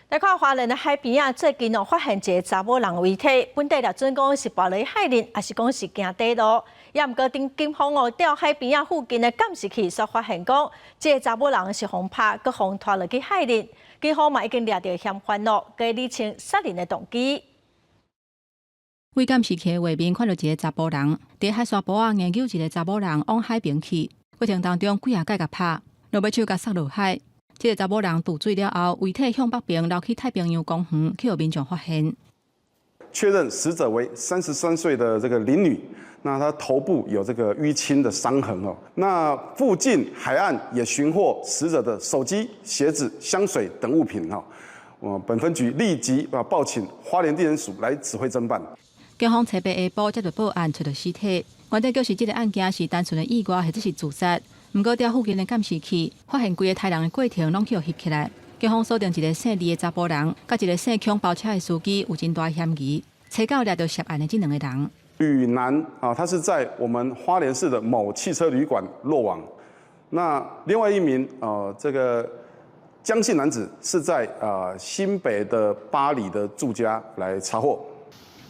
來看花蓮的海邊啊，最近哦發現一个查某人遺體，本地掠準講是跋落海裡，抑是講是行短路。也毋過，佇警方哦調海邊仔附近的監視器，煞發現講，這个查某人是予拍，閣予拖落去海裡。警方嘛已經掠著嫌犯咯，閣理清殺人的動機。佇監視器的畫面看著一个查埔人，佇海沙埔仔硬揪一个查某人往海邊去，過程當中幾仔擺共拍，落尾手共捒落海。這个查某人墮水了後，遺體向北邊流去太平洋公園，去予民眾發現。確認死者為33歲的這個林女，那她頭部有這個淤青的傷痕哦。那附近海岸也尋獲死者的手機、鞋子、香水等物品哦。我本分局立即啊報請花蓮地檢署來指揮偵辦。警方初八下晡接到報案，揣著屍體。原底就是這个案件是單純的意外，或者是自殺。毋過，調附近的監視器發現規个刣人的過程攏去予翕起來。警方鎖定一个姓李的查埔人，佮一个姓孔包車的司機有真大嫌疑。初九掠著涉案的這兩个人。呂男啊，他是在我們花蓮市的某汽車旅館落網。那另外一名啊，這個江姓男子是在啊新北的八里的住家來查獲。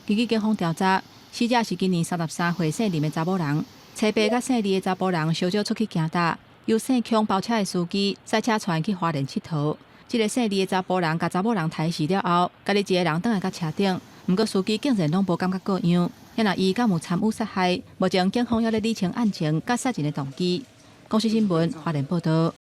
根據警方調查，死者是今年33歲姓林的查某人。初八佮姓李的查埔人相約出去行踏，由姓孔包車的司機駛車載𪜶去花蓮𨑨迌。這个姓李的查埔人共查某人刣死了後，家己一个人轉來到車頂，毋過司機竟然攏無感覺過樣。若伊敢有參與殺害？目前警方猶咧理清案情佮殺人的動機。公視新聞花蓮報導。